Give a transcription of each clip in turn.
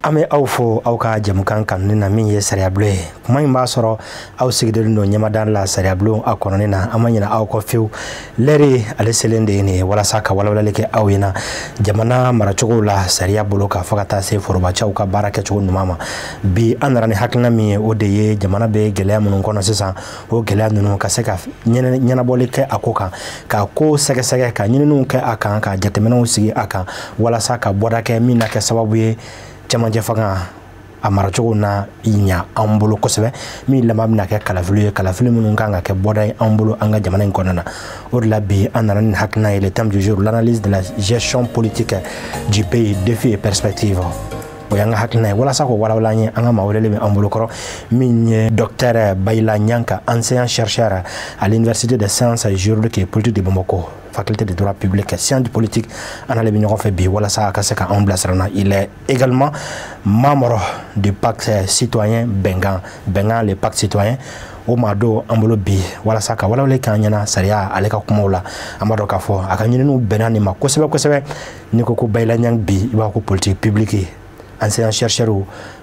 An bɛ aw fo aw ka jɛmukan kanuni na min ye sariyabulon ye. Kuma in b'a sɔrɔ aw sigilen don ɲɛmada la sariyabulon a kɔnɔni na. An ma ɲinɛ aw kɔ fewu. Lɛri ale selen de ye nin ye walasa ka walawalali kɛ aw ɲɛna jamana maracogo la sariya bolo k'a fɔ ka taa se forobacɛw ka baara kɛcogo ɲuman ma. Bi an nana ni hakilina min ye, o de ye jamana bɛ gɛlɛya minnu kɔnɔ sisan, o gɛlɛya ninnu ka se ka ɲɛnabɔli kɛ a ko kan, ka ko sɛgɛsɛgɛ, ka ɲininiw kɛ a kan, ka jateminɛw sigi a kan walasa ka bɔda kɛ min na kɛ sababu ye cɛmancɛ fanga a maracogo na ɲa an bolo kosɛbɛ, min laban bɛna kɛ kalafili ye, kalafili minnu kan ka kɛ bɔda ye an bolo an ka jamana in kɔnɔna na. O de la bi an nana ni hakilina ye, le thème du jour, l'analyse de la gestion politique du pays, défis et perspectives. O y'an ka hakilina ye walasa k'o walawala an ye. An ka maa welelen bɛ an bolo kɔrɔ min ye docteur Bayila Ɲanka, enseignant chercheur à l'université des sciences juridiques et politiques de Bamako, faculté de droit public et sciences politiques. An n'ale bɛ ɲɔgɔn fɛ bi walasa a ka se ka anw bilasira na. Il est également membre du pacte citoyen Bɛnkan, Bɛnkan le pacte citoyen. O maa don an bolo bi walasa ka walawale k'an ɲɛna sariya ale ka kumaw la. An b'a dɔn k'a fɔ a ka ɲininiw bɛnna nin ma kosɛbɛ kosɛbɛ. N'i ko ko Bayila Ɲang bi, i b'a ko politique publique, enseignant chercheur,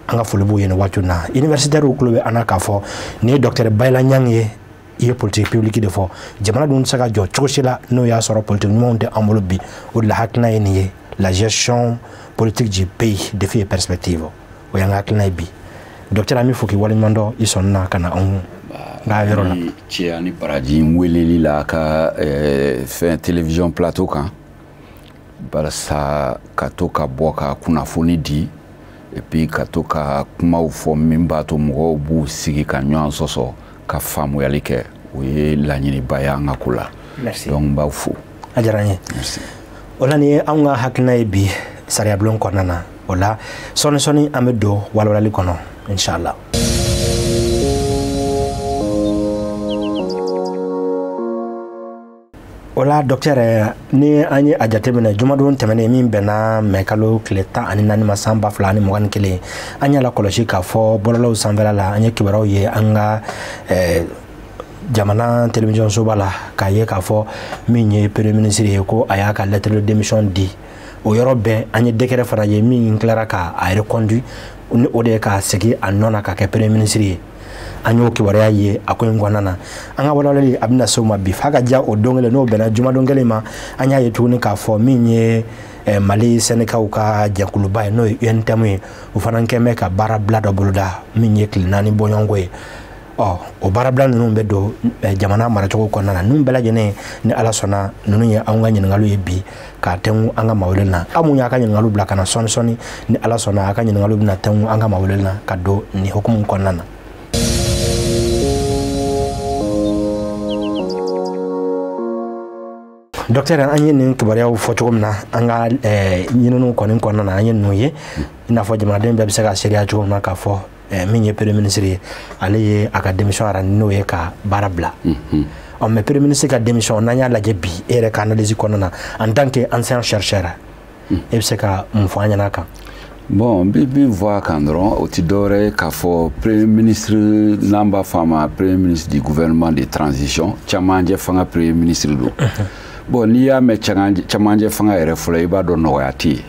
an ka foli b'u ye nin waati in na. Universitaires tulo bɛ an na k'a fɔ nin ye docteur Bayila Ɲang ye, i ye politique publique de fɔ. Jamana dun tɛ se ka jɔ cogo si la n'o y'a sɔrɔ politique ɲumanw tɛ an bolo bi. O de la hakilina ye nin ye, la gestion politique du pays, défis et perspectives. O y'an ka hakilina ye bi. Docteur, an b'i fo k'i waleɲuman dɔn i sɔnna ka na anw ka yɔrɔ la. Cɛ ani baraji n weleli la a ka fɛn télévision plateau kan, barisa ka to ka bɔ ka kunnafoni di, et puis ka to ka kumaw fɔ min b'a to mɔgɔw b'u sigi ka ɲɔgɔn sɔsɔ ka faamuyali kɛ. O ye laɲiniba ye an ka ko la. Donc n b'aw fo. A diyara n ye. O la nin ye anw ka hakilina ye bi sariyabulon kɔnɔna na. O la sɔɔni sɔɔni an bɛ don walawalali kɔnɔ inshallah. O la docteur, ni an ye a jateminɛ jumadon tɛmɛnen min bɛnna mɛ kalo tile 14 ma san 2021, an y'a lakɔlɔsi k'a fɔ bɔlɔlɔw sanfɛla la an ye kibaruyaw ye an ka jamana télévision soba la k'a ye k'a fɔ min ye premier ministre ye ko a y'a ka lettre de démission di. O yɔrɔ bɛɛ an ye décret fana ye min tilara k'a reconduit, ni o de ye k'a segin a nɔ na ka kɛ premier ministre ye. An y'o kibaruya ye a ko in kɔnɔna na. An ka walawalali a bɛna se o ma bi f'a ka diya o don kelen, n'o bɛnna jumadon kelen ma. An y'a ye tuguni k'a fɔ min ye Mali syndicats ka jɛkuluba ye, n'o ye UNTM ye, o fana kɛn bɛ ka baarabila dɔ boloda min ye tile 4 bɔɲɔgɔnko ye. Ɔ o baarabila ninnu bɛ don jamana maracogo kɔnɔna na. Ninnu bɛɛ lajɛlen ni Ala sɔnna, ninnu ye anw ka ɲininkaliw ye bi k'a tɛnku an ka mawele na. Aw mun y'a ka ɲininkaliw bila ka na sɔɔni sɔɔni, ni Ala sɔnna a ka ɲininkaliw bɛna tɛnku an ka mawele na ka don nin hukumu kɔnɔna na. Docteur, an ye nin kibaruyaw fɔ cogo min na an ka ɲininiw kɔni kɔnɔna na, an ye ninnu ye i n'a fɔ jamanaden bɛɛ bɛ se ka seereya cogo min na k'a fɔ min ye premier ministre ye, ale ye a ka démission yɛrɛ n'o ye ka baara bila. Ɔ mais premier ministre ka démission, n'an y'a lajɛ bi e yɛrɛ ka analyse kɔnɔna na en tant que ancien chercheur, e bɛ se ka mun fɔ an ɲɛna a kan? Bon, n bɛ min fɔ a kan dɔrɔn, o tɛ dɔwɛrɛ ye k'a fɔ premier ministre, n'an b'a fɔ a ma premier ministre du gouvernement de transition, cɛmancɛ fanga premier ministre don. Bon, n'i y'a mɛn cɛmancɛ fanga yɛrɛ fɔlɔ, i b'a dɔn nɔgɔya tɛ yen,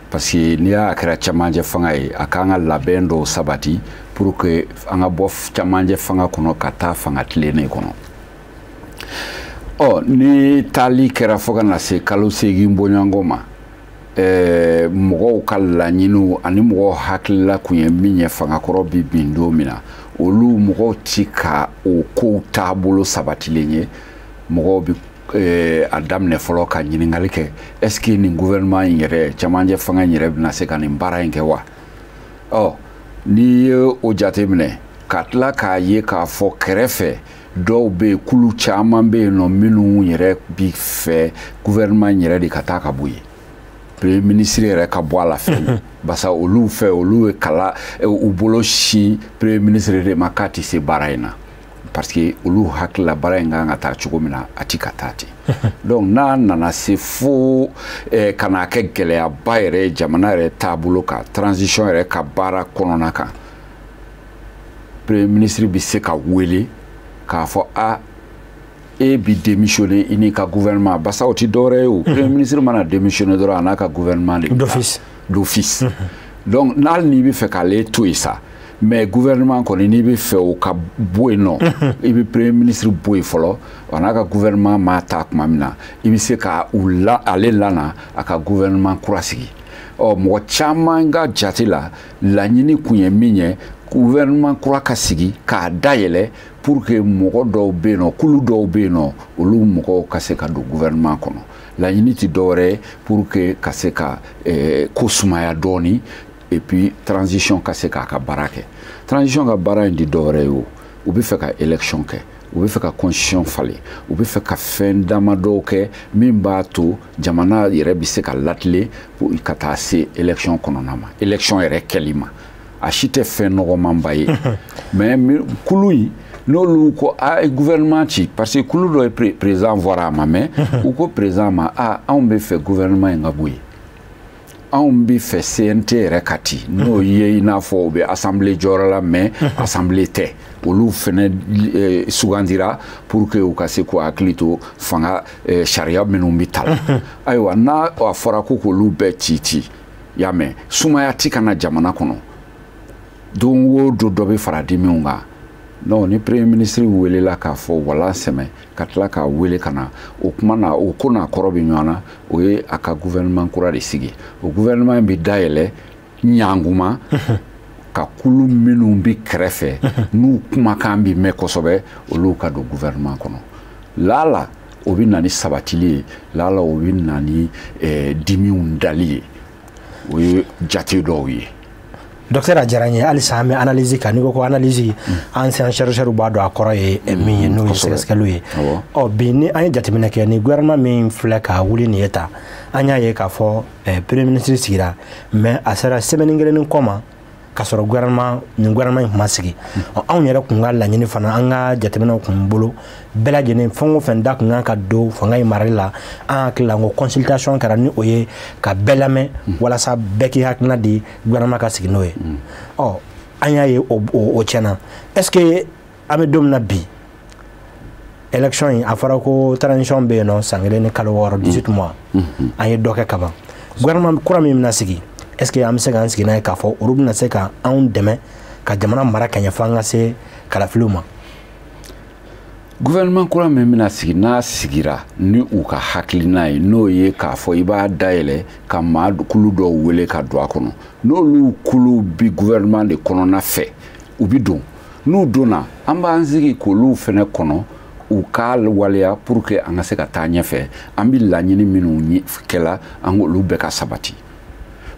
parce que n'i y'a kɛra cɛmancɛ fanga ye, a k'an ka labɛn dɔw sabati pour que an ka bɔ cɛmancɛ fanga kɔnɔ ka taa fanga tilennen kɔnɔ. Ɔ ni taali kɛra fo ka na se kalo 8 bɔɲɔgɔnko ma, mɔgɔw ka laɲiniw ani mɔgɔw hakilila kun ye min ye fangakɔrɔ bi bin don min na, olu mɔgɔw ti ka o kow taabolo sabatilen ye. Mɔgɔw bi a daminɛ fɔlɔ ka ɲininkali kɛ, est ce que nin gouvernement in yɛrɛ, cɛmancɛ fanga in yɛrɛ bɛna se ka nin baara in kɛ wa? Ɔ n'i ye o jateminɛ ka tila k'a ye k'a fɔ kɛrɛfɛ dɔw bɛ yen, kulu caman bɛ yen nɔ minnu yɛrɛ bi fɛ gouvernement in yɛrɛ de ka taa ka bɔ yen, premier ministre yɛrɛ ka bɔ a la fɛn, barisa olu fɛ olu ye kala u bolo sin premier ministre de ma k'a tɛ se baara in na, parce que olu hakilila baara in kan ka taa cogo min na a ti ka taa ten. Donc n'a nana se fo ka n'a kɛ gɛlɛyaba yɛrɛ ye jamana yɛrɛ taabolo kan, transition yɛrɛ ka baara kɔnɔna kan, premier ministre bɛ se ka wele k'a fɔ a e bi démissionner i n'i ka gouvernement, barisa o ti dɔwɛrɛ ye o. Premier ministre mana démissionner dɔrɔn a n'a ka gouvernement de d'office. D'office. Donc n'hali n'i bɛ fɛ k'ale to yen sa, mais gouvernement kɔni, n'i bɛ fɛ o ka bɔ yen nɔ, i bɛ premier ministre bɔ yen fɔlɔ. Wa n'a ka gouvernement ma ta tuma min na, i bɛ se ka u la ale lana, a ka gouvernement kura sigi. Ɔ, mɔgɔ caman ka jate la, laɲini kun ye min ye, gouvernement kura ka sigi k'a dayɛlɛ pour que mɔgɔ dɔw bɛ yen nɔ, kulu dɔw bɛ yen nɔ, olu mɔgɔw ka se ka don gouvernement kɔnɔ. Laɲini tɛ dɔwɛrɛ ye pour que ka se ka ko sumaya dɔɔni, et puis transition ka se k'a ka baara kɛ. Transition ka baara in di dɔwɛrɛ ye, o u bɛ fɛ ka élection kɛ, u bɛ fɛ ka constitution falen, u bɛ fɛ ka fɛn damadɔw kɛ min b'a to jamana yɛrɛ bɛ se ka latilen pour ka taa se élection kɔnɔna ma, élection yɛrɛ kɛli ma. A si tɛ fɛn nɔgɔmanba ye. Mais kulu in, n'olu ko a ye gouvernement ci, parce que kulu dɔ ye président fɔra a ma mɛn, u ko président ma: a anw bɛ fɛ gouvernement in ka bɔ yen, anw bɛ fɛ CNT yɛrɛ ka ci, n'o ye i n'a fɔ u bɛ assemblée jɔyɔrɔ la, mais assemblée tɛ, olu fɛnɛ sugandira pour que u ka se k'u hakili to fanga sariya minnu bɛ ta la. Ayiwa, n'a a fɔra ko k'olu bɛɛ ci ci, y'a mɛn, sumaya ti ka na jamana kɔnɔ, don o don dɔ bɛ fara dimiw kan. Non, ni premier ministre welela k'a fɔ wala sɛmɛ, ka tila k'a wele ka na o kuma na, o ko n'a kɔrɔ bɛ ɲɔgɔn na. O ye a ka gouvernement kura de sigi. O gouvernement in bɛ dayɛlɛ ɲanguma ka kulu minnu bɛ kɛrɛfɛ, n'u kumakan bɛ mɛn kosɛbɛ, olu ka don gouvernement kɔnɔ. Lala o bɛ na ni sabatili ye, lala o bɛ na ni dimiw dali ye. O ye jate dɔw ye. Docteur, a diyara n ye. Halisa an bɛ analyse kan. N'i ko ko analyse, ancien chercheur b'a dɔn a kɔrɔ ye min ye, n'o ye sɛgɛsɛgɛliw ye. Ɔ, bi ni an ye jateminɛ kɛ, ni gouvernement min filɛ ka wuli nin ye tan, an y'a ye k'a fɔ premier ministre sigira, mais a sera semaine kelen ni kɔ ma k'a sɔrɔ gouvernement, nin gouvernement in tun ma sigi. Anw yɛrɛ kun ka laɲini fana, an ka jateminɛw kun bolo, bɛɛ lajɛlen, fɛn o fɛn da kun kan ka don fanga in marali la, an hakili la ko consultation kɛra, ni o ye ka bɛɛ lamɛn walasa bɛɛ k'i hakilina di, gouvernement ka sigi n'o ye. Ɔ, an y'a ye o tiɲɛna. Est ce que an bɛ don min na bi, élection in, a fɔra ko transition bɛ yen nɔ san 1 ni kalo 6, 18 mois, an ye dɔ kɛ kaban. Gouvernement kura min bɛna sigi, est ce que an bɛ se k'an sigi n'a ye k'a fɔ olu bɛna se ka anw dɛmɛ ka jamana mara ka ɲɛ fo an ka se kalafiliw ma? Gouvernement kura min bɛna sigi, n'a sigira ni u ka hakilina ye, n'o ye k'a fɔ i b'a dayɛlɛ ka maa kulu dɔw wele ka don a kɔnɔ, n'olu kulu bi gouvernement de kɔnɔna fɛ, u bi don. N'u donna, an b'an sigi k'olu fɛnɛ kɔnɔ, u k'a waleya pour que an ka se ka taa ɲɛfɛ. An bi laɲini minnu kɛla, an k'olu bɛɛ ka sabati.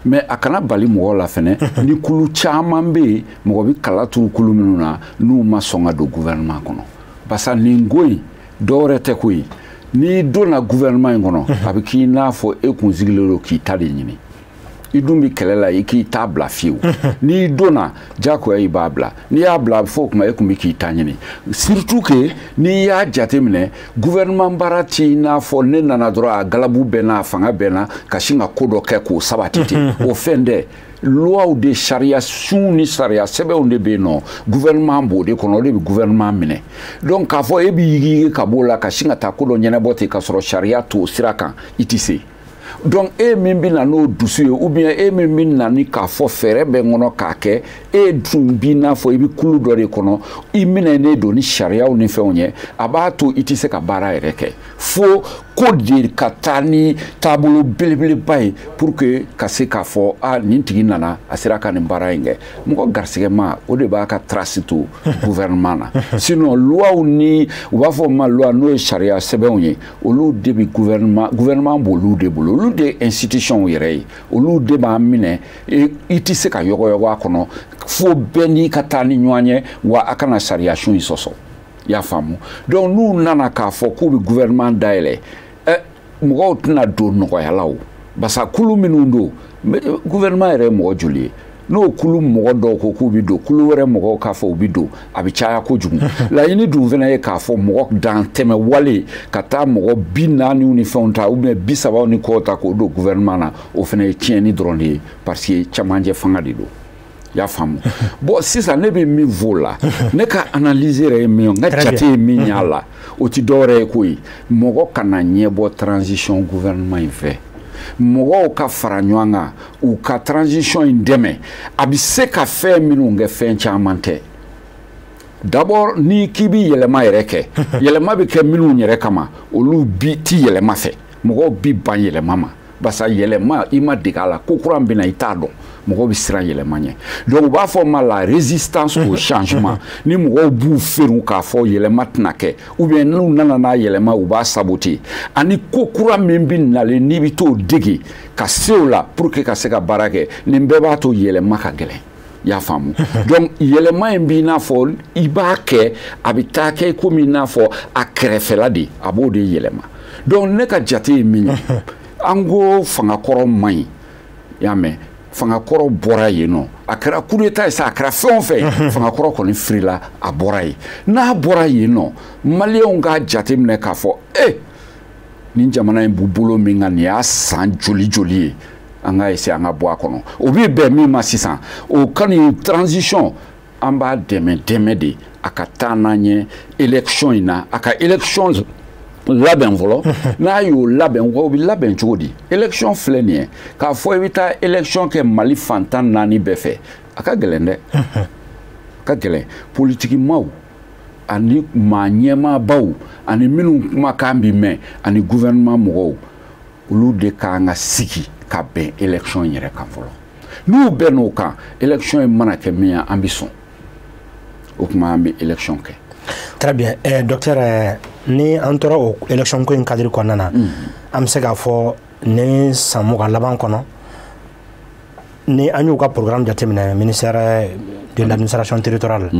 Mais a kana bali mɔgɔw la fɛnɛ, ni kulu caman bɛ yen, mɔgɔ bɛ kala turu kulu minnu na, n'u ma sɔn ka don gouvernement kɔnɔ, parce que nin ko in dɔwɛrɛ tɛ ko ye. N'i donna gouvernement in kɔnɔ, a bɛ k'i n'a fɔ e kun sigilen don k'i ta de ɲini. I dun bɛ kɛlɛ la, i k'i ta bila fiyewu. N'i donna, diyagoya i b'a bila. N'i y'a bila, a bɛ fɔ o kuma e kun bɛ k'i ta ɲini. Surtout que n'i y'a jateminɛ, gouvernement baara t'i n'a fɔ ne nana dɔrɔn, a galabu bɛ n na, a fanga bɛ n na, ka sin ka ko dɔ kɛ k'o sabati ten. O fɛn tɛ. Loiw de, sariya sunw ni sariya sɛbɛnw de bɛ yen nɔ, gouvernement b'o de kɔnɔ, o de bɛ gouvernement minɛ. Donc k'a fɔ e b'i yigiyigi ka b'o la ka sin ka taa ko dɔ ɲɛnabɔ ten k'a sɔrɔ sariya t'o sira kan, i tɛ se. Donc e min bɛ na n'o dusu ye, ou bien e min bɛ na ni k'a fɔ fɛɛrɛ bɛ n kɔnɔ k'a kɛ, e dun b'i n'a fɔ i bɛ kulu dɔ de kɔnɔ, i minɛnen don ni sariyaw ni fɛnw ye, a b'a to i tɛ se ka baara yɛrɛ kɛ, fo ko de ka taa ni taabolo belebeleba ye pour que ka se k'a fɔ a nin tigi nana, a sera ka nin baara in kɛ. Mɔgɔ garisɛgɛma, o de b'a ka trace to gouvernement na. Sinon loiw ni u b'a fɔ ma loi, n'o ye sariya sɛbɛnw ye, olu de bɛ gouvernement, gouvernement b'olu de bolo, olu de ye institution yɛrɛ ye, olu de b'an minɛ. I tɛ se ka yɔgɔyɔgɔ a kɔnɔ, fo bɛɛ n'i ka taa ni ɲɔgɔn ye, wa a kana sariya sun in sɔsɔ. I y'a faamu? Donc n'u nana k'a fɔ k'u bɛ gouvernement dayɛlɛ, mɔgɔw tɛna don nɔgɔya la o, barisa kulu minnu don, gouvernement yɛrɛ ye mɔgɔ joli ye? N'o kulu mɔgɔ dɔw ko k'u bɛ don, kulu wɛrɛ mɔgɔw k'a fɔ u bɛ don, a bɛ caya kojugu. Laɲini dun fana ye k'a fɔ mɔgɔ dan tɛmɛ wale ka taa mɔgɔ 40 ni fɛnw ta, ou bien 30 ni kɔ ta k'o don gouvernement na, o fana ye tiɲɛni dɔrɔn de ye, parce que camancɛ fanga de don. I y'a faamu? Bon, sisan ne bɛ min f'o la, ne ka analyse yɛrɛ ye min ye, n ka jate ye min y'a la, o ti dɔwɛrɛ ye koyi, mɔgɔ kana ɲɛbɔ transition gouvernement in fɛ. Mɔgɔw ka fara ɲɔgɔn kan, u ka transition in dɛmɛ. A bɛ se ka fɛn minnu kɛ, fɛn caman tɛ. D'abord, ni k'i bi yɛlɛma yɛrɛ kɛ, yɛlɛma bɛ kɛ minnu yɛrɛ kama, olu bi ti yɛlɛma fɛ. Mɔgɔw bi ban yɛlɛma ma, barisa yɛlɛma, i ma dege a la, ko kura min bɛ na, i t'a dɔn, mɔgɔw bɛ siran yɛlɛma ɲɛ. Donc u b'a fɔ ma la résistance au changement. Ni mɔgɔw b'u feere k'a fɔ yɛlɛma tɛna kɛ, ou bien n'u nana n'a yɛlɛma, u b'a saboter. Ani ko kura min bɛ nalen, n'i bɛ t'o dege ka se o la pour que ka se ka baara kɛ, nin bɛɛ b'a to yɛlɛma ka gɛlɛn. I y'a faamu? Donc yɛlɛma in b'i n'a fɔ i b'a kɛ, a bɛ taa kɛ komi i n'a fɔ a kɛrɛfɛla de, a b'o de yɛlɛma. Donc ne ka jate ye min ye, an ko fangakɔrɔ man ɲi, i y'a mɛn, fangakɔrɔ bɔra yen nɔ, a kɛra coup d'état ye sa, a kɛra fɛn o fɛn, fangakɔrɔ kɔni firila, a bɔra yen. N'a bɔra yen nɔ, maliyɛnw k'a jateminɛ k'a fɔ e nin jamana in b'u bolo min kan, nin y'a san joli joli ye, an ka essayer an ka bɔ a kɔnɔ. O bɛ bɛn min ma sisan, o ka nin transition, an b'a dɛmɛ dɛmɛ de a ka taa n'an ye élection in na, a ka élection labɛn fɔlɔ. N'a y'o labɛn, o bɛ labɛn cogo di? Élection filɛ nin ye, k'a fɔ i bɛ taa élection kɛ Mali fan 14 bɛɛ fɛ, a ka gɛlɛn dɛ, a ka gɛlɛn. Politikimaw ani maa ɲɛmaabaw ani minnu kumakan bi mɛn ani gouvernement mɔgɔw, olu de kan ka sigi ka bɛn élection yɛrɛ kan fɔlɔ. N'u bɛn n'o kan, élection in mana kɛ min ye, an bɛ sɔn o tuma, an bɛ élection kɛ. Très bien. Docteur, ni an tora o élection ko in cadre kɔnɔna na, an bɛ se k'a fɔ ni san 20 laban kɔnɔ, ni an y'u ka programme jateminɛ, ministère de l'administration territoriale,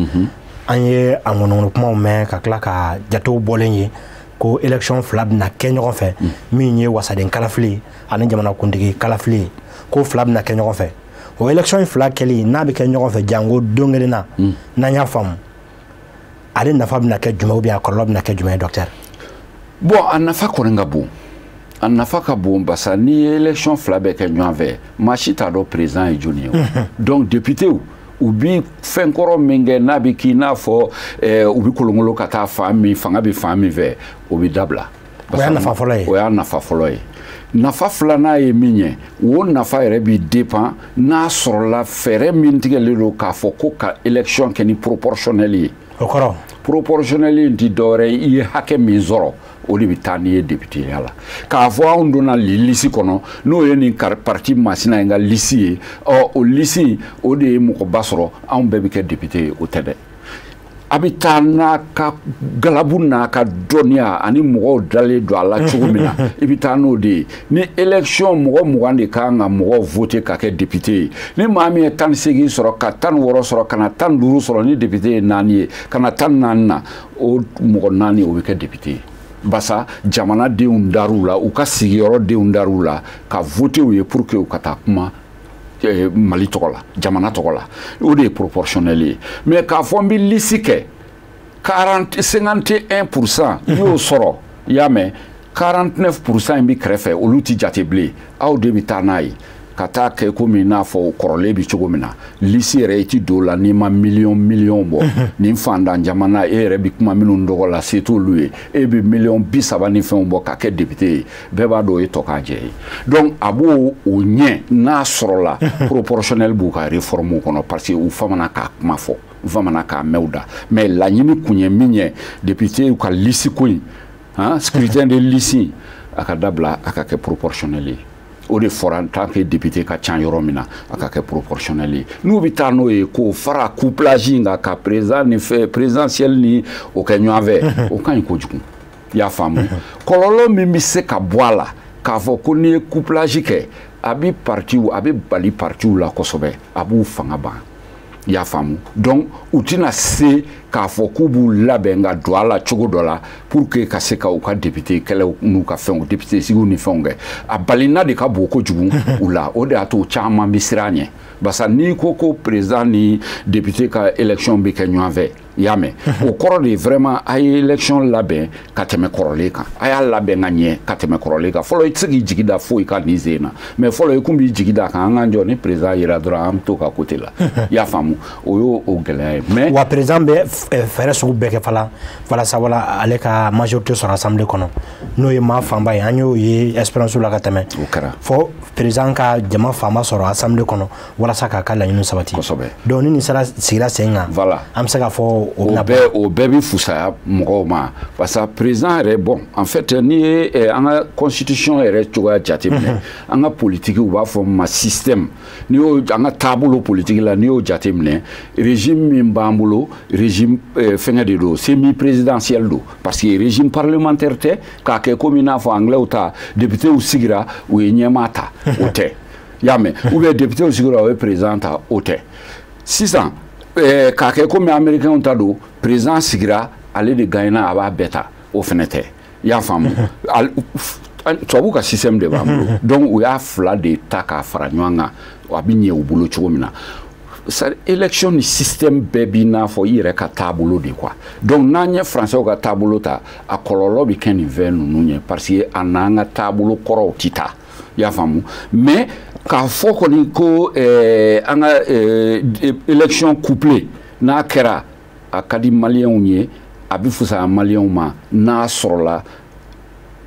an ye a ŋɔnɔŋɔnɔ kumaw mɛn ka tila ka jatew bɔlen ye ko élection fila bɛna kɛ ɲɔgɔn fɛ, min ye wasaden kalafili ani jamanakuntigi kalafili ye, ko fila bɛna kɛ ɲɔgɔn fɛ. O élection fila kɛli, n'a bɛ kɛ ɲɔgɔn fɛ jango don kelen na, n'an y'a faamu, ale nafa bɛna kɛ jumɛn ou bien a kɔlɔlɔ bɛna kɛ jumɛn ye, docteur? Bon, a nafa kɔni ka bon, a nafa ka bon, barisa n'i ye élection fila bɛɛ kɛ ɲɔgɔn fɛ, maa si t'a dɔn président ye jɔnni ye. Donc député u bi fɛn kɔrɔ min kɛ, n'a bɛ k'i n'a fɔ u bɛ kolonkolon ka taa fan min, fanga bɛ fan min fɛ, o bɛ dabila. O y'a nafa fɔlɔ ye. O y'a nafa fɔlɔ ye. Nafa filanan ye min ye, o nafa yɛrɛ bi dépend n'a sɔrɔla fɛɛrɛ min tigɛlen don k'a fɔ ko ka élection kɛ ni proportionnel ye. O kɔrɔ? Proportionnel in ti dɔwɛrɛ ye, i ye hakɛ min sɔrɔ, o de bɛ taa n'i ye députéya la. K'a fɔ anw donna liste kɔnɔ, n'o ye nin parti masina in ka liste ye, ɔ o liste, o de ye mɔgɔba sɔrɔ, anw bɛɛ bɛ kɛ député ye, o tɛ dɛ. A bɛ taa n'a ka galabu n'a ka dɔnniya ani mɔgɔw dalen don a la cogo min na, i bɛ taa n'o de ye. Ni élection mɔgɔ 20 de kan ka mɔgɔw voter ka kɛ député ye, ni maa min ye 18 sɔrɔ ka 16 sɔrɔ ka na 15 sɔrɔ, ni député ye naani ye ka na 14 na, o mɔgɔ naani, o bɛ kɛ député ye. Basa jamanadenw dar'u la, u ka sigiyɔrɔ denw dar'u la ka voter u ye pour que u ka taa kuma Mali tɔgɔ la, jamana tɔgɔ la. O de ye proportionnel ye. Mais k'a fɔ n bɛ liste kɛ 40, 51%, i y'o sɔrɔ, i y'a mɛn, 49% in bɛ kɛrɛfɛ, olu ti jate bilen, aw de bɛ taa n'a ye ka taa kɛ komi i n'a fɔ kɔrɔlen bɛ cogo min na. Liste yɛrɛ, i ti don o la n'i ma miliyɔn miliyɔn bɔ. Nin fantan jamana, e yɛrɛ bɛ kuma minnu tɔgɔ la, se t'olu ye, e bɛ miliyɔn 30 ni fɛnw bɔ ka kɛ député ye, bɛɛ b'a dɔn o ye tɔ k'a jɛ ye. Donc a b'o o ɲɛ n'a sɔrɔla proportionnel b'u ka réforme kɔnɔ, parce que u famana k'a kuma fɔ, u famana k'a mɛn u da. Mais laɲini kun ye min ye, député ka liste ko in, han, scrutin de liste, a ka dabila, a ka kɛ proportionnel ye. O de fɔra, en tant que député ka ca yɔrɔ min na, a ka kɛ proportionnel ye. N'u bɛ taa n'o ye k'o fara couplage in kan, ka président ni fɛ présidentiel ni o kɛ ɲɔgɔn fɛ, o ka ɲi kojugu. I y'a faamu? Kɔlɔlɔ min bɛ se ka bɔ a la, k'a fɔ ko n'i ye couplage kɛ, a bɛ partiw, a bɛ bali partiw la kosɛbɛ, a b'u fanga ban. I y'a faamu? Donc u tɛna se k'a fɔ k'u b'u labɛn ka don a la cogo dɔ la pour que ka se ka u ka député kɛlɛw n'u ka fɛnw, député sigiw ni fɛnw kɛ. A balina de ka bon kojugu u la, o de y'a to caman bɛ siran a ɲɛ. Barisa n'i ko ko président ni député ka élection bɛ kɛ ɲɔgɔn fɛ, I y'a mɛn, o kɔrɔ de vraiment a ye élection labɛn ka tɛmɛ kɔrɔlen kan, a y'a labɛn ka ɲɛ ka tɛmɛ kɔrɔlen kan. Fɔlɔ i tɛ se k'i jigi da foyi kan nin sen na, mais fɔlɔ i kun b'i jigi da kan, an k'an jɔ ni président yera dɔrɔn an bɛ to ka côté la. I y'a faamu, o y'o o gɛlɛya ye. Mais wa président bɛ fɛɛrɛ sugu bɛɛ kɛ fana walasa wala ale ka majorité sɔrɔ assemblée kɔnɔ, n'o ye maa fanba ye. An y'o ye expérience la ka tɛmɛ. O kɛra. Fɔ président ka jama fanba sɔrɔ assemblée kɔnɔ walasa k'a ka laɲiniw sabati. Kosɛbɛ. Donc ni nin sera sigira sen kan, voilà, an bɛ se k'a fɔ o bɛna o bɛɛ bɛ fusaya mɔgɔw ma, parce que président yɛrɛ, bon, en fait, n'i ye an ka constitution yɛrɛ cogoya jateminɛ, an ka politique, u b'a fɔ ma système, n'i y'o an ka taabolo politique la, n'i y'o jateminɛ, régime min b'an bolo, régime fɛngɛ de don, semi présidentiel don, parce que régime parlementaire tɛ k'a kɛ komi i n'a fɔ anglais ta, députés sigira u ye ɲɛmaa ta, o tɛ. I y'a mɛn, ou bien députés sigira u ye président ta, o tɛ. Sisan k'a kɛ komi américains ta don, président sigira ale de gagnera, a b'a bɛɛ ta, o fɛnɛ tɛ. I y'a faamu, tubabu ka système de b'an bolo, donc u y'a fila de ta k'a fara ɲɔgɔn kan, a bɛ ɲɛ u bolo cogo min na. Élection ni système bɛɛ b'i n'a fɔ i yɛrɛ ka taabolo de quoi. Donc n'an ye français ka taabolo ta, a kɔlɔlɔ bɛ kɛ nin fɛn ninnu ye, parce que a n'an ka taabolo kɔrɔw ti taa. I y'a faamu, mais k'a fɔ kɔni ko an ka élection couplée n'a kɛra, a ka di maliyɛnw ye, a bɛ fisaya maliyɛnw ma n'a sɔrɔla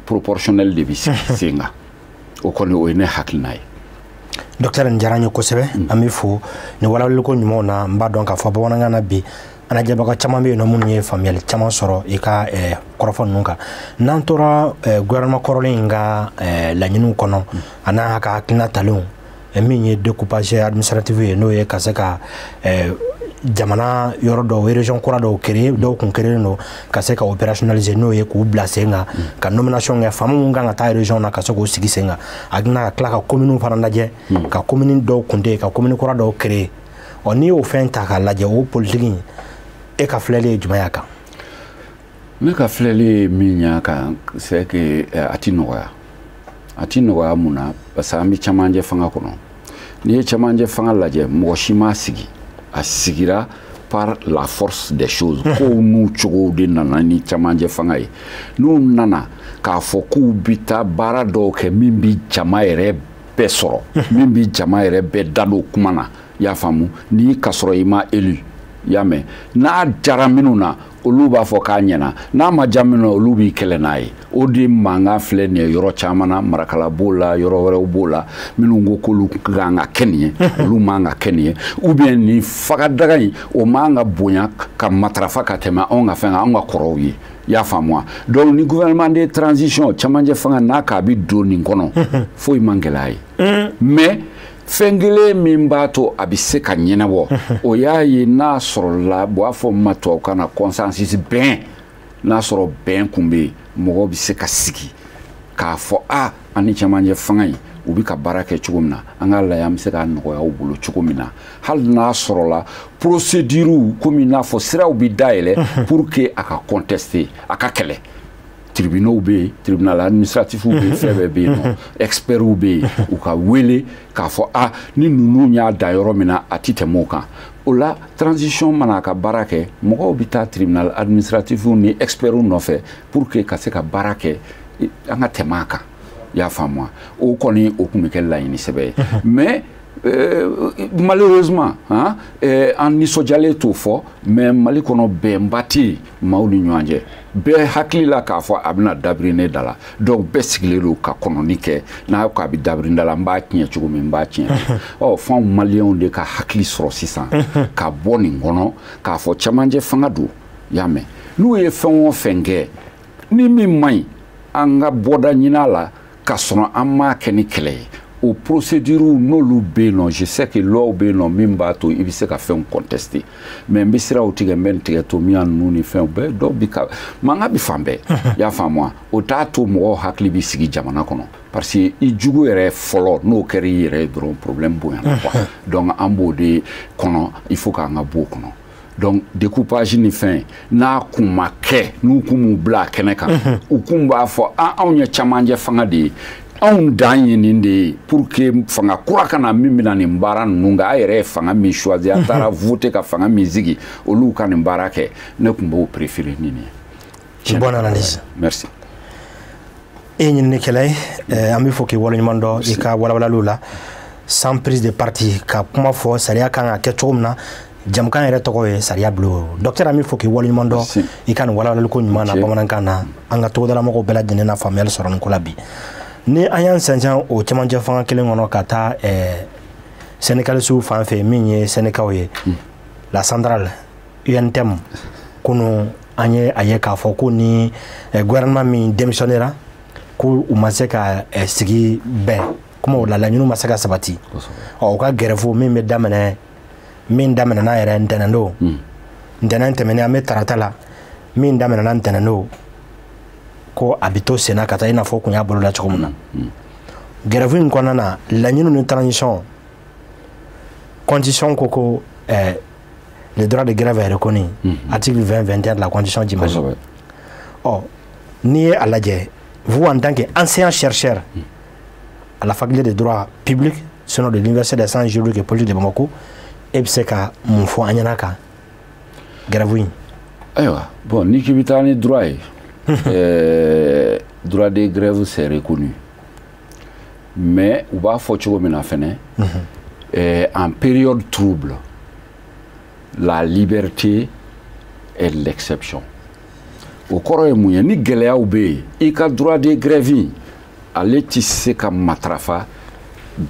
proportionnel de bɛ sigi sen kan. O kɔni, o ye ne hakilina ye. Docteur, nin diyara n ye kosɛbɛ. An bɛ fo nin walawaliko ɲumanw na. N b'a dɔn k'a fɔ bamanankan na bi, an lajɛbaga caman bɛ yen nɔ minnu ye faamuyali caman sɔrɔ i ka kɔrɔfɔ ninnu kan. N'an tora gouvernement kɔrɔlen in ka laɲiniw kɔnɔ, a n'a ka hakilina talenw, min ye découpage administratif ye, n'o ye ka se ka jamana yɔrɔ dɔw, région kura dɔw créer, dɔw kun créer don, ka se ka opérationnaliser, n'o ye k'u bila sen kan, ka nomination kɛ, faama mun kan ka taa région na, ka se k'o sigi sen kan, a bɛna ka tila ka commune fana lajɛ, ka commune dɔw kun tɛ yen, ka commune kura dɔw créer. Ɔ, n'i y'o fɛn ta k'a lajɛ, o politique in, e ka filɛli ye jumɛn y'a kan? Ne ka filɛli ye min y'a kan, c'est que a ti nɔgɔya. A ti nɔgɔya mun na? Parce que an bɛ camancɛ fanga kɔnɔ. N'i ye camancɛ fanga lajɛ, mɔgɔ si m'a sigi, a sigira par la force des choses. Kow n'u cogow de nana ni camancɛ fanga ye. N'u nana k'a fɔ k'u bi taa baara dɔw kɛ min bi jama yɛrɛ bɛɛ sɔrɔ, min bi jama yɛrɛ bɛɛ da don kuma na, i y'a faamu, n'i ka sɔrɔ i ma élu, i y'a mɛn, n'a jara minnu na, olu b'a fɔ k'a ɲɛna, n'a ma ja minnu na, olu b'i kɛlɛ n'a ye. O de mankan filɛ nin ye yɔrɔ caman na, Marakala b'o la, yɔrɔ wɛrɛw b'o la, minnu ko k'olu kan ka kɛ nin ye, olu man ka kɛ nin ye, ou bien nin fagadaga in, o man ka bonya ka matarafa ka tɛmɛ anw ka fɛn kan, anw ka kɔrɔw ye. I y'a faamu wa? Donc ni gouvernement de transition, camancɛ fanga, n'a k'a bɛ don nin kɔnɔ, foyi man gɛlɛya ye. Mais fɛn kelen min b'a to a bɛ se ka ɲɛnabɔ, o y'a ye n'a sɔrɔla, u b'a fɔ min ma tubabukan na consensus, bɛn. N'a sɔrɔ bɛn kun bɛ yen, mɔgɔw bɛ se ka sigi k'a fɔ a an ni camancɛ fanga in, u bɛ ka baara kɛ cogo min na, an k'a lajɛ an bɛ se k'a nɔgɔya u bolo cogo min na, hali n'a sɔrɔla procédure, komi n'a fɔ siraw bɛ dayɛlɛ pour que a ka contester, a ka kɛlɛ. Tribunaux bɛ yen, tribunal administratif bɛ yen, fɛn bɛɛ bɛ yen nɔ, experts bɛ yen, u ka wele k'a fɔ a ni ninnu y'a da yɔrɔ min na, a ti tɛmɛ o kan. O la, transition mana a ka baara kɛ, mɔgɔw bɛ taa tribunal administratif ni experts nɔfɛ pour que ka se ka baara kɛ, an ka tɛmɛ a kan. I y'a faamu wa? O kɔni, o tun bɛ kɛ laɲini sɛbɛ ye. Mais malheureusement, hein, an nisɔndiyalen t'o fɔ, mais Mali kɔnɔ, bɛnba tɛ yen maaw ni ɲɔgɔn cɛ. Bɛɛ hakili la k'a fɔ a bɛna dabiri ne da la, donc bɛɛ sigilen don ka kɔnɔni kɛ n'a ko a bɛ dabiri da la, n b'a tiɲɛ cogo min, n b'a tiɲɛ. Ɔ, f'anw maliyɛnw de ka hakili sɔrɔ sisan ka bɔ nin kɔnɔ, k'a fɔ camancɛ fanga don, i y'a mɛn, n'u ye fɛn o fɛn kɛ ni min man ɲi, an ka bɔda ɲini a la, ka sɔrɔ an m'a kɛ ni kɛlɛ ye. O procédure, n'olu bɛ yen nɔ, je sais que loi bɛ yen nɔ min b'a to i bɛ se ka fɛnw contester, mais n bɛ siraw tigɛ, n bɛ nin tigɛ to min ninnu ni fɛnw bɛɛ, dɔw bi ka mankan bi fan bɛɛ. I y'a faamu wa? O t'a to mɔgɔw hakili bɛ sigi jamana kɔnɔ, parce que i jugu yɛrɛ fɔlɔ, n'o kɛra i yɛrɛ ye dɔrɔn, problème bonyana quoi. Donc an b'o de kɔnɔ, il faut k'an ka bɔ o kɔnɔ. Donc découpage ni fɛn, n'a kun ma kɛ, n'u kun m'u bila a kɛnɛ kan, u kun b'a fɔ an anw ye camancɛ fanga de ye. Anw dan ye nin de ye pour que fanga kura ka na min bɛna nin baara ninnu kɛ. A yɛrɛ ye fanga min choisi, a taara voter ka fanga min sigi, olu ka nin baara kɛ. Ne tun b'o préférer ni nin ye. Bonne analyse. Merci. E ye ɲininikɛla ye, an bɛ fɔ k'i waleɲuman dɔn i ka walawalaliw la sans prise de parti, ka kuma fɔ sariya kan ka kɛ cogo min na. Jamukan yɛrɛ tɔgɔ ye Sariya Bulon. Docteur, an bɛ fɔ k'i waleɲuman dɔn i ka nin walawalaliko ɲuman na bamanankan na. An ka togodalamɔgɔw bɛɛ lajɛlen na faamuyali sɔrɔ nin ko la bi. Ni an y'an sɛnsɛn o cɛmancɛ fanga kelen kɔnɔ ka taa syndicalistes fan fɛ, min ye syndicats ye, la centrale UNTM, kunun an ye a ye k'a fɔ ko ni gouvernement min démissionnera, ko u ma se ka sigi bɛn kuma o la, laɲiniw ma se ka sabati. Ɔ, u ka grève min bɛ daminɛ, min daminɛna yɛrɛ ntɛnɛn don, ntɛnɛn tɛmɛnen, an bɛ tarata la, min daminɛna ntɛnɛn don, ko a bɛ to senna ka taa i n'a fɔ kun y'a boloda cogo min na. Grève in kɔnɔna na, laɲiniw ni transition constitution ko le droit de grève est reconnu, article 20 21 de la constitution du Mali. Ɔ, n'i ye a lajɛ, vous en tant qu'ancien chercheur à la faculté de droit public, sinon de l'université des sciences juridiques et politiques de Bamako, e bɛ se ka mun fɔ an ɲɛna kan grève in? Ayiwa, bon, n'i k'i bɛ taa ni droit ye, droit de grève, c'est reconnu, mais u b'a fɔ cogo min na fɛnɛ, en période trouble, la liberté est l'exception. O kɔrɔ ye mun ye? Ni gɛlɛyaw bɛ yen, i ka droit de grève, ale ti se ka matarafa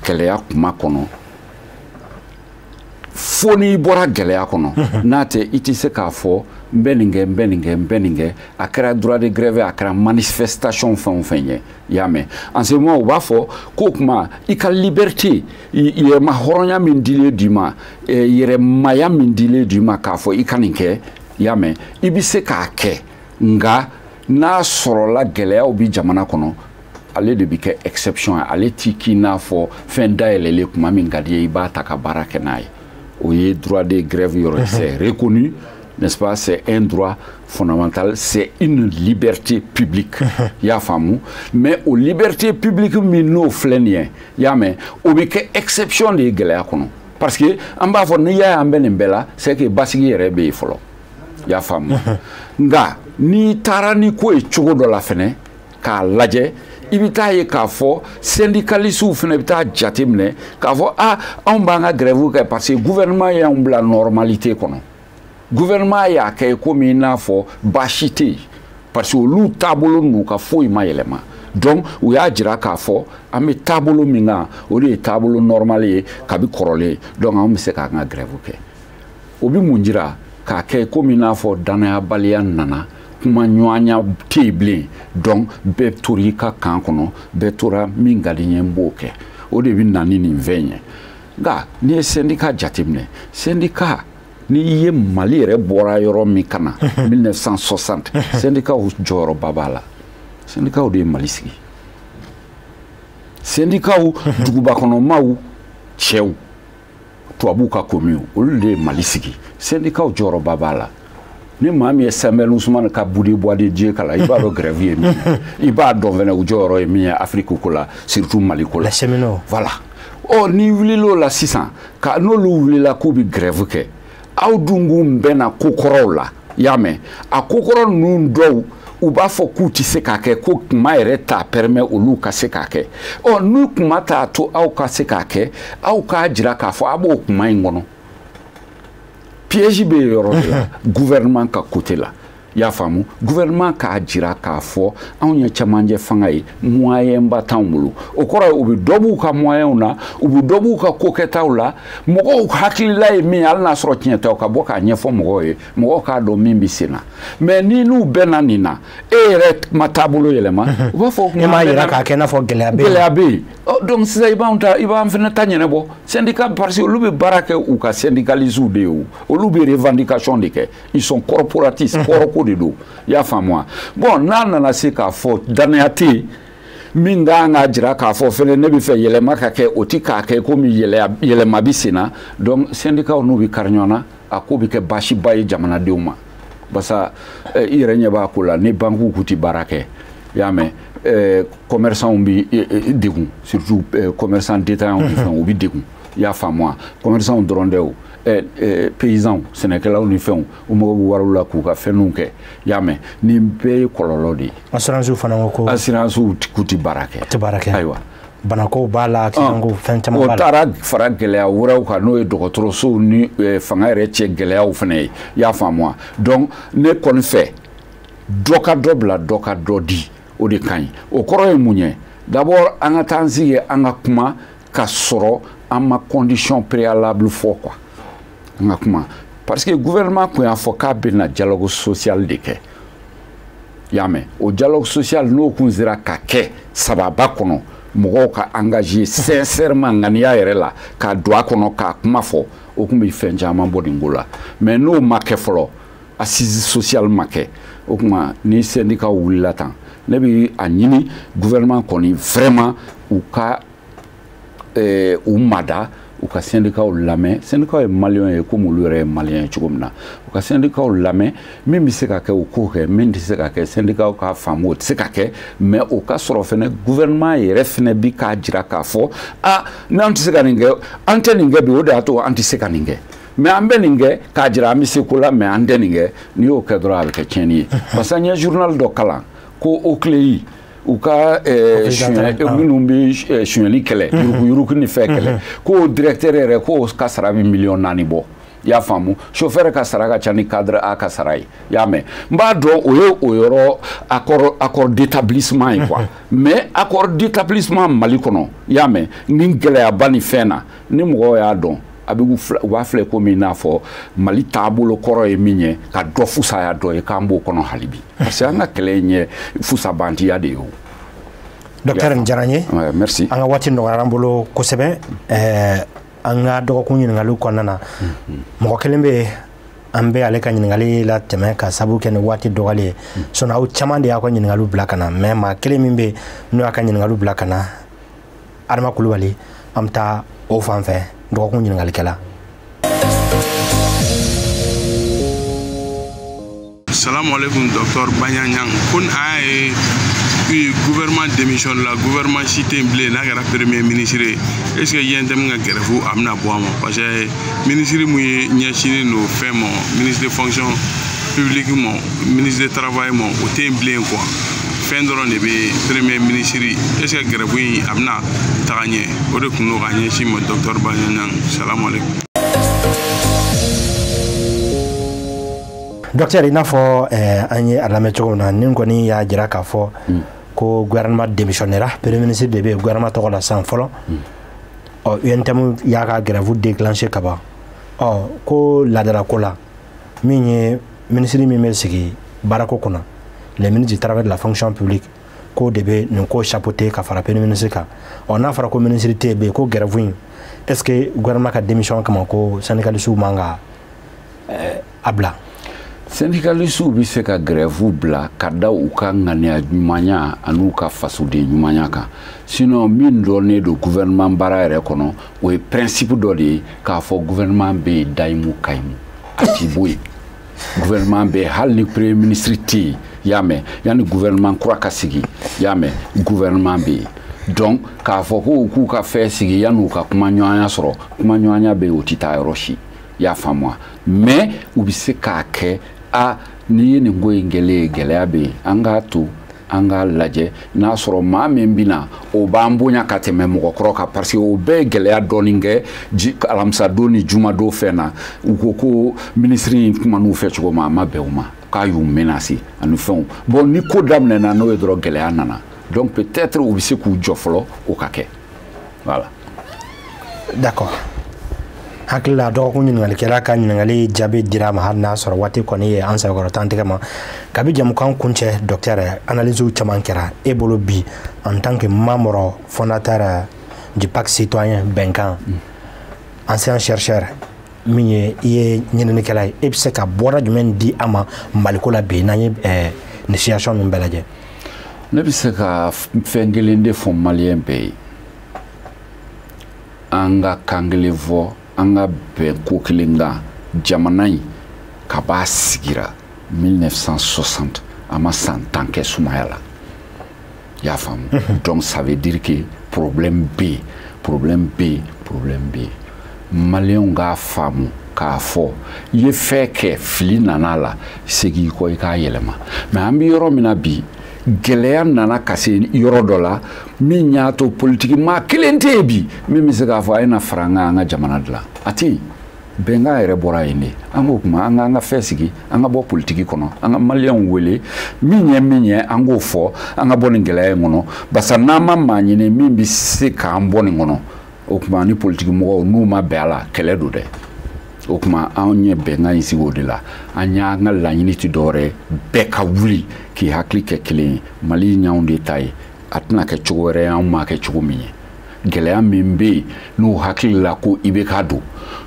gɛlɛya kuma kɔnɔ fo n'i bɔra gɛlɛya kɔnɔ. N'a tɛ, i tɛ se k'a fɔ n bɛ nin kɛ, n bɛ nin kɛ, n bɛ nin kɛ. A kɛra droit de grève, a kɛra manifestation fɛn o fɛn ye, i y'a mɛn, en ce moment u b'a fɔ k'o tuma i ka liberté, yɛrɛma hɔrɔnya min dilen d'i ma, yɛrɛmaya min dilen d'i ma k'a fɔ i ka nin kɛ, i y'a mɛn, i bɛ se k'a kɛ. Nka n'a sɔrɔla gɛlɛyaw bi jamana kɔnɔ, ale de bi kɛ exception ye. Ale ti k'i n'a fɔ fɛn dayɛlɛlen, kuma min ka di ye, i b'a ta ka baara kɛ n'a ye. O ye droit de grève yɔrɔ. C'est reconnu, n'est-ce pas? C'est un droit fondamental, c'est une liberté publique, i y'a faamu. Mais o liberté publique min n'o filɛ nin ye, i y'a mɛn, o bɛ kɛ exception de ye gɛlɛya kɔnɔ, parce que an b'a fɔ n'i y'a ye an bɛ nin bɛɛ la, c'est que basigi yɛrɛ bɛ yen fɔlɔ, i y'a faamu. Nka n'i taara ni ko ye cogo dɔ la fɛnɛ k'a lajɛ, i bɛ taa ye k'a fɔ syndicalistes fana bɛ taa jate minɛ k'a fɔ a anw b'an ka grève kɛ parce que gouvernement y'anw bila normalité kɔnɔ. Gouvernement y'a kɛ komi i n'a fɔ baasi tɛ yen, parce que olu taabolo n'u ka foyi ma yɛlɛma. Donc u y'a jira k'a fɔ an bɛ taabolo min kan, o de ye taabolo normal ye kabi kɔrɔlen. Donc anw bɛ se k'an ka grève kɛ. O bɛ mun jira? K'a kɛ komi i n'a fɔ danayabaliya nana, kuma ɲɔgɔnya tɛ yen bilen. Donc bɛɛ tora i ka kan kɔnɔ, bɛɛ tora min ka di n ye, n b'o kɛ. O de bɛ na ni nin fɛn ye. Nka n'i ye syndicat jateminɛ, syndicat, n'i ye Mali yɛrɛ bɔra yɔrɔ min ka na 1960, syndicat jɔyɔrɔba b'a la. Syndicat de ye Mali sigi. Syndicat, dugubakɔnɔmaw, cɛw, tubabuw ka commune, olu de ye Mali sigi. Syndicat jɔyɔrɔba b'a la. Ni maa min ye Samuel Ousmane ka Bout de bois de Dieu kalan, i b'a dɔn grève ye min ye, i b'a dɔn fɛnɛ u jɔyɔrɔ ye min ye Afrique ko la, surtout Mali ko la. Les cheminots. Voilà. Ɔ, n'i wulila o la sisan, ka n'olu wulila k'u bɛ grève kɛ, aw dun k'u bɛnna ko kɔrɔw la, i y'a mɛn, a ko kɔrɔ ninnu dɔw, u b'a fɔ k'u tɛ se k'a kɛ, ko kuma yɛrɛ t'a permet olu ka se k'a kɛ. Ɔ, n'u kuma t'a to aw ka se k'a kɛ, aw k'a jira k'a fɔ a b'o kuma in kɔnɔ. Piège bɛ yen yɔrɔ de la, gouvernement ka côté la, i y'a faamu. Gouvernement k'a jira k'a fɔ anw ye cɛmancɛ fanga ye, moyen ba t'anw bolo. O kɔrɔ ye u bɛ dɔ b'u ka moyenw na, u bɛ dɔ b'u ka kokɛtaw la. Mɔgɔw hakilila ye min ye, hali n'a sɔrɔ tiɲɛ tɛ, o ka bɔ k'a ɲɛfɔ mɔgɔw ye, mɔgɔw k'a dɔn min bɛ sen na. Mais ni n'u bɛnna nin na, e yɛrɛ ma taabolo yɛlɛma, u b'a fɔ E m'a yira k'a kɛ i n'a fɔ gɛlɛya bɛ yen. Gɛlɛya bɛ yen. Donc sisan i b'anw ta, i b'an fana ta ɲɛnabɔ syndicat, parce que olu bɛ baara kɛ u ka syndicalistes de ye. O olu bɛ revendication de kɛ, ils sont corporatistes, kɔrɔko de don, i y'a faamu wa? Bon, n'a nana se k'a fɔ danaya tɛ yen, min kan k'a jira k'a fɔ fɛnɛ ne bɛ fɛ yɛlɛma ka kɛ, o ti k'a kɛ komi yɛlɛma bɛ sen na. Donc syndicat n'u bɛ kari ɲɔgɔn na, a ko bɛ kɛ baasiba ye jamanadenw ma, barisa i yɛrɛ ɲɛ b'a ko la, ni banques k'u ti baara kɛ. I y'a mɛn, commerçants bi degun, surtout commerçants détaillants ni fɛnw, u bi degun. I y'a faamu wa? Commerçants dɔrɔn tɛ o, paysans, sɛnɛkɛlaw ni fɛnw, u mago bɛ wariw la k'u ka fɛnw kɛ. I y'a mɛn, nin bɛɛ ye kɔlɔlɔ de ye. Assurance fana ko ko assurance k'u tɛ baara kɛ. Tɛ baara kɛ. Ayiwa. Banakow b'a la, accident ko fɛn caman b'a la. O taara fara gɛlɛya wɛrɛw kan, n'o ye dɔgɔtɔrɔsow ni fanga yɛrɛ cɛ gɛlɛyaw fana ye. I y'a faamu wa? Donc ne kɔni fɛ, dɔ ka dɔ bila, dɔ ka dɔ di, o de ka ɲi. O kɔrɔ ye mun ye? D'abord an ka taa an sigi, an ka kuma ka sɔrɔ an ma condition préalable fɔ quoi. An ka kuma parce que gouvernement kun y'a fɔ k'a bɛna dialogue social de kɛ. I y'a mɛn, o dialogue social n'o kun sera ka kɛ sababa kɔnɔ, mɔgɔw ka engagé sincèrement ŋaniya yɛrɛ la k'a don a kɔnɔ k'a kuma fɔ, o kun bɛ fɛn caman bɔ nin ko la. Mais n'o ma kɛ fɔlɔ, assise sociale ma kɛ, o tuma ni syndicat wulila tan, ne bɛ a ɲini gouvernement kɔni vraiment u ka u mada, u ka syndicats lamɛn. Syndicats ye maliyɛn ye komi olu yɛrɛ ye maliyɛn ye cogo min na, u ka syndicats lamɛn. Min bɛ se ka kɛ, u k'o kɛ. Min tɛ se ka kɛ, syndicats k'a faamu o tɛ se ka kɛ. Mais o ka sɔrɔ fɛnɛ gouvernement yɛrɛ fɛnɛ bi k'a jira k'a fɔ ah, n'an tɛ se ka nin kɛ, an tɛ nin kɛ bi, o de y'a to an tɛ se ka nin kɛ, mais an bɛ nin kɛ k'a jira an bɛ se ko la, mais an tɛ nin kɛ. N'i y'o kɛ dɔrɔn, a bɛ kɛ tiɲɛni ye. Parce que an ye journal dɔ kalan ko OCLEI, u ka minnu bɛ sonyɛli kɛlɛ, yuruguyurugu ni fɛn kɛlɛ, k'o directeur yɛrɛ k'o ka sara bɛ 4 miliyɔn bɔ. I y'a faamu, chauffeur ka sara ka ca ni cadre A ka sara ye. I y'a mɛn, n b'a dɔn o ye o yɔrɔ accord d'établissement ye quoi. Mais accord d'établissement Mali kɔnɔ, i y'a mɛn, ni gɛlɛyaba ni fɛn na, ni mɔgɔw y'a dɔn, a bɛ u b'a filɛ komi i n'a fɔ Mali taabolo kɔrɔ ye min ye, ka dɔ fusaya dɔ ye, k'an b'o kɔnɔ hali bi, parce que an ka kɛlɛ in ye fusabantiya de ye o. Docteur, nin diyara n ye. Merci. An ka waati nɔgɔyara an bolo kosɛbɛ. An ka dɔgɔkun ɲininkaliw kɔnɔna na, mɔgɔ kelen bɛ yen, an bɛ ale ka ɲininkali latɛmɛ ka sababu kɛ ni waati dɔgɔyali ye. Sinon aw caman de y'a ka ɲininkaliw bila ka na, mais maa kelen min bɛ yen n'o y'a ka ɲininkaliw bila ka na, Adama Kulubali, an bɛ taa o fan fɛ, dɔgɔkun ɲininkalikɛla. Salam alaikum, docteur Bagnanyang. Ko an ye gouvernement démission la, gouvernement si tɛ yen bilen n'a kɛra premier ministre ye. Est ce que UNTM ka grève a bɛna bɔ a ma? Parce que ministre mun ye ɲɛsinnen don fɛn ma, ministre de fonction publique ma, ministre de travail ma, o tɛ yen bilen quoi. Fɛn dɔrɔn de bɛ premier ministre. Est ce que grève in a bɛna taga ɲɛ? O de kun don ka ɲɛsin ma, docteur Bagnanyang. Salam alaikum. Docteur, i n'a fɔ an ye a lamɛn cogo min na, nin kɔni y'a jira k'a fɔ ko gouvernement démissionnera, premier ministre de bɛ yen gouvernement tɔgɔ la sisan fɔlɔ. Ɔ, UNTM y'a ka grève déclenché ka ban. Ɔ, ko laadalako la, min ye ministre min bɛ sigi baarako kunna, le ministre du travail, de la fonction publique, k'o de bɛ nin ko chapeauter ka fara premier ministre kan. Ɔ, n'a fɔra ko ministre tɛ yen bi, ko grève in, est ce que gouvernement ka démission kama, ko syndicalistes man ka a bila? Syndicalistes bɛ se ka grève bila ka da u ka ŋaniya ɲumanya an'u ka fasoden ɲumanya kan. Sinon min dɔnnen don gouvernement baara yɛrɛ kɔnɔ, o ye principe dɔ de ye k'a fɔ gouvernement bɛ yen dayimu kayimu, a ti bɔ yen. Gouvernement bɛ yen hali ni premier ministre tɛ yen. I y'a mɛn, yanni gouvernement kura ka sigi, i y'a mɛn, gouvernement bɛ yen. Donc k'a fɔ ko u k'u ka fɛn sigi yanni u ka kumaɲɔgɔnya sɔrɔ, kumaɲɔgɔnya bɛ yen, o tɛ taa yɔrɔ si. I y'a faamu wa? Mais u bɛ se k'a kɛ a n'i ye nin ko in kɛlen ye, gɛlɛya bɛ yen, an k'a to an k'a lajɛ n'a sɔrɔ maa min bɛ na, o b'an bonya ka tɛmɛ mɔgɔkɔrɔ kan, parce que o bɛɛ ye gɛlɛya dɔɔnin kɛ alamisadon ni jumadon fɛn na. U ko ko minisiri in kuman'u fɛ cogo min, a ma bɛn u ma, k'a y'u menacer ani fɛnw. Bon, ni ko daminɛna n'o ye dɔrɔn, gɛlɛya nana. Donc peut-être u bɛ se k'u jɔ fɔlɔ, o ka kɛ, voilà. D'accord. Hakili la, dɔgɔkun ɲininkalikɛla ka ɲininkali jaabi dira a ma, hali n'a sɔrɔ waati kɔni ye an sɛbɛkɔrɔ tan tigɛ ma. Kabi jamukan kuncɛ, docteur, analyse caman kɛra e bolo bi en tant que membre fondateur du Pacte citoyen Bɛnkan, ancien chercheur min ye i ye ɲininikɛla ye, e bɛ se ka bɔda jumɛn di an ma Maliko la bi, n'an ye nin situation ninnu bɛɛ lajɛ? Ne bɛ se ka fɛn kelen de fɔ maliyɛn bɛɛ ye: an ka kan kelen fɔ, an ka bɛn ko kelen kan. Jamana in ka b'a sigira 1960, a ma san 10 kɛ sumaya la. I y'a faamu? Donc ça veut dire que problème bɛ yen, problème bɛ yen, problème bɛ yen. Maliyɛnw k'a faamu k'a fɔ i ye fɛn kɛ, fili nana a la, segin i kɔ i k'a yɛlɛma. Mais an bɛ yɔrɔ min na bi, gɛlɛya nana ka se yɔrɔ dɔ la min y'a to politiki maa kelen tɛ yen bi min bɛ se k'a fɔ a ye na fara an kan, an ka jamana dilan. A tɛ yen. Bɛnkan yɛrɛ bɔra yen de. An k'o kuma, an k'an ka fɛn sigi, an ka bɔ politiki kɔnɔ, an ka maliyɛnw wele, min ye min ye, an k'o fɔ, an ka bɔ nin gɛlɛya in kɔnɔ. Barisa n'an ma maa ɲini min bɛ se k'an bɔ nin kɔnɔ, o tuma ni politiki mɔgɔw n'u ma bɛn a la, kɛlɛ don dɛ. O tuma anw ye bɛnkan in sigi o de la. An y'an ka laɲini ti dɔwɛrɛ ye, bɛɛ ka wuli k'i hakili kɛ kelen ye. Mali y'anw de ta ye, a tɛna kɛ cogo wɛrɛ ye anw m'a kɛ cogo min ye. Gɛlɛya min bɛ yen n'u hakili la ko IBK don,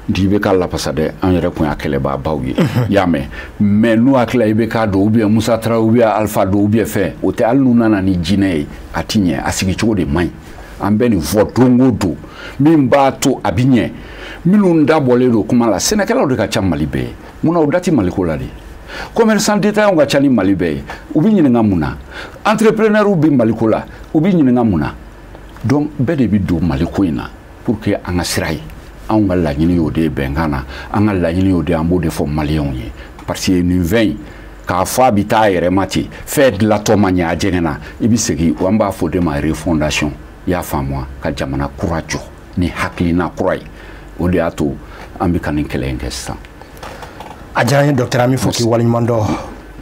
n tɛ IBK lafasa dɛ, an yɛrɛ kun y'a kɛlɛbaabaw ye, i y'a mɛn. Mais n'u hakili la IBK don, ou bien Musa Tarawele, ou bien Alpha don, ou bien fɛn o tɛ, hali n'u nana ni jinɛ ye, a ti ɲɛ. A sigi cogo de man ɲi. An bɛ nin fɔ don o don, min b'a to a bi ɲɛ. Minnu dabɔlen don kuma la, sɛnɛkɛlaw de ka ca Mali bɛɛ ye. Munna o da ti Maliko la de? Commerçant détaillant ka ca ni Mali bɛɛ ye, u bɛ ɲininka mun na? Entrepreneurs bɛ Maliko la, u bɛ ɲininka mun na? Donc bɛɛ de bɛ don Maliko in na pour que an ka sira ye. Anw ka laɲini y'o de ye bɛnkan na, an ka laɲini y'o de ye, an b'o de fɔ maliyɛnw ye. Parce que nin fɛn in, k'a fɔ a bɛ taa a yɛrɛ ma ten, fɛn dilatɔ ma ɲɛ, a jɛngɛnna, i bɛ segin, an b'a fɔ o de ma refondation. I y'a faamu wa? Ka jamana kura jɔ ni hakilina kura ye. O de y'a to an bɛ ka nin kɛlɛ in kɛ sisan. A diyara n ye docteur, an bɛ fɔ k'i waleɲuman dɔn.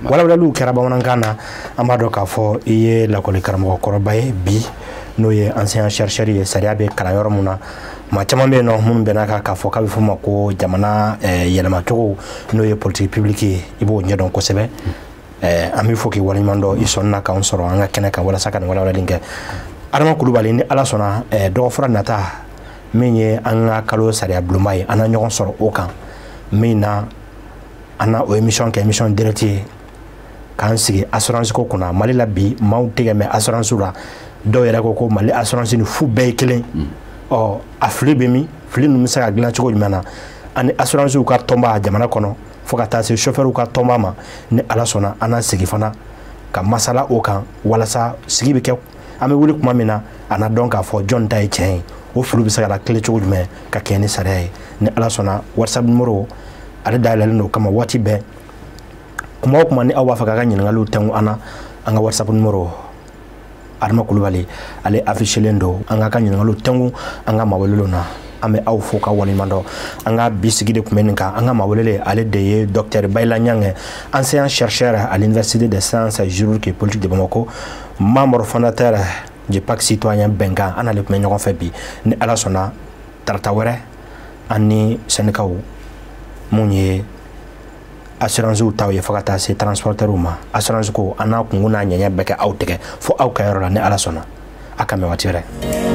Walawalaliw kɛra bamanankan na. An b'a dɔn k'a fɔ i ye lakɔli karamɔgɔ kɔrɔba ye bi, n'o ye enseignant chercheur ye, sariya bɛ kalan yɔrɔ mun na. Maa caman bɛ yen nɔ minnu bɛn'a kan k'a fɔ k'a bɛ f'o ma ko jamana yɛlɛmacogo, n'o ye politique publique ye, i b'o ɲɛdɔn kosɛbɛ. An bɛ fɔ k'i waleɲuman dɔn, i sɔnna k'an sɔrɔ an ka kɛnɛ kan walasa ka nin walawalali kɛ. Adama Kulubali, ni Ala sɔnna, dɔgɔfura nata min ye an ka kalo sariya bulonba ye, an na ɲɔgɔn sɔrɔ o kan min na, an na o émission kɛ, émission direct ye, k'an sigi assurance ko kunna Mali la bi. Maaw tɛgɛ mɛn assurance la, dɔw yɛrɛ ko ko Mali assurance ni fu bɛɛ ye kelen. Ɔ, a fili bɛ min? Fili ninnu bɛ se ka dilan cogo jumɛn na? Ani assurance ka tɔnba jamana kɔnɔ, fo ka taa se chauffeur ka tɔnba ma, ni Ala sɔnna, an na sigi fana ka masala o kan, walasa sigi bɛ kɛ, an bɛ wuli tuma min na, a na dɔn k'a fɔ jɔn ta ye tiɲɛ ye, o fili bɛ se ka lakile cogo jumɛn ka kɛ ni sariya ye. Ni Ala sɔnna, WhatsApp numéro ale dayɛlɛlen don o kama waati bɛɛ. Kuma o kuma ni aw b'a fɛ k'a ka ɲininkaliw tɛnku an na, an ka WhatsApp numéro, Adama Kulubali ale affichelen don, an k'a ka ɲininkaliw tɛnku an ka mawelelenw na. An bɛ aw fo ka waleɲuman dɔn. An ka bi sigi de tun bɛ nin kan. An ka mawelele, ale de ye docteur Bayila Ɲange, enseignant chercheur à l'Université des sciences juridiques et politiques de Bamako, membre fondateur du Pacte citoyen Bɛnkan. An n'ale tun bɛ ɲɔgɔn fɛ bi. Ni Ala sɔnna, tarata wɛrɛ, an ni syndicats mun ye assurance taw ye, fo ka taa se transporteurs ma, assurance ko an n'a kungo n'a ɲɛɲɛ bɛɛ kɛ aw tigɛ fo aw ka yɔrɔ la. Ni Ala sɔnna, a ka mɛn waati wɛrɛ.